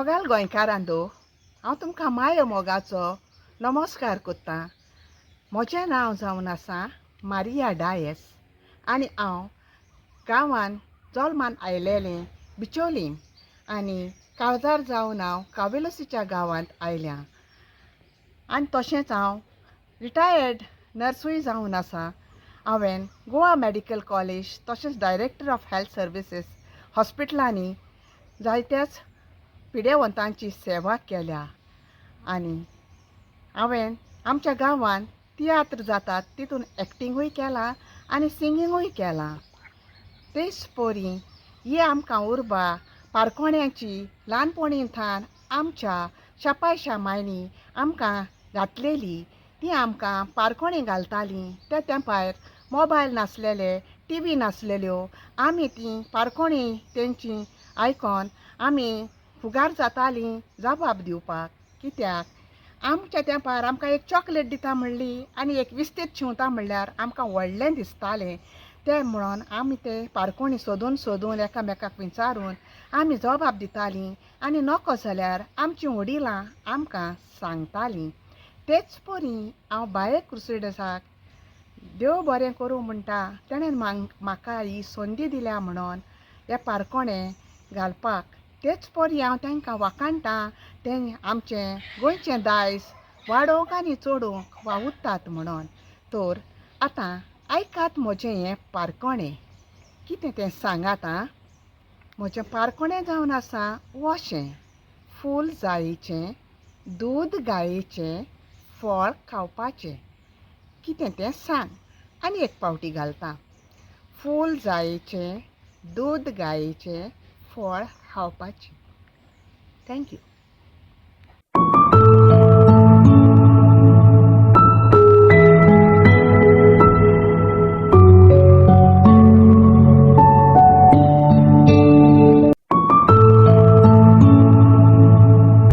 मोगाल गोंयकारांनो, हांव तुमकां मायो मोगाचो नमस्कार कोत्तां. म्हजें नांव जावन आसा मारिया डायस आनी हांव गांवान जल्मान आयलेलें बिचोलीम आनी काळजार जावन हांव कावेलोसीच्या गांवांत आयल्या आनी तशेंच हांव रिटायर्ड नर्सूय जावन आसा. हांवें गोवा मॅडिकल कॉलेज तशेंच डायरेक्टर ऑफ हेल्थ सर्विसीस हॉस्पिटलांनी जायत्याच पिडेवंतांची सेवा केल्या आनी हांवें आमच्या गांवांत तियात्र जातात तितून एक्टिंगूय केलां आनी सिंगिंगूय केलां. तेच परी ही आमकां उर्बा पारकोण्याची ल्हानपणी थावन आमच्या शापायशा मायनी आमकां घातलेली. ती आमकां पारकोणी घालतालीं. त्या तेंपार मोबायल नासलेले, टी व्ही नासलेल्यो. आमी तीं पारकोणी तेंची आयकोन आमी फुगार जातालीं जबाब दिवपाक. कित्याक आमच्या तेंपार आमकां एक चॉकलेट दिता म्हणली आनी एक विस्तीद शिंवता म्हणल्यार आमकां व्हडलें दिसतालें. तें म्हणून आमी ते पारकोणी सोदून सोदून एकामेकाक विचारून आमी जबाब दितालीं आनी नको जाल्यार आमचीं वडिलां आमकां सांगतालीं. तेच परी हांव बाये क्रुसिडसाक देव बरें करूं म्हणटा, तेणें म्हाका ही संदी दिल्या म्हणून हे पारकोणें घालपाक. तेच परी हांव तांकां वाखाणटा, तें आमचें गोंयचें दायज वाडोवंक आनी चडोवंक वावुरतात म्हणून. तर आतां आयकात म्हजें हें पारकोणें कितें तें सांगात आं. म्हजें पारकोणें जावन आसा अशें: फूल जायेचें, दूद गायेचें, फळ खावपाचें. कितें तें सांग. आनी एक पावटी घालता: फूल जायेचें, दूद गायेचें, फळ खावपाचें. Thank you.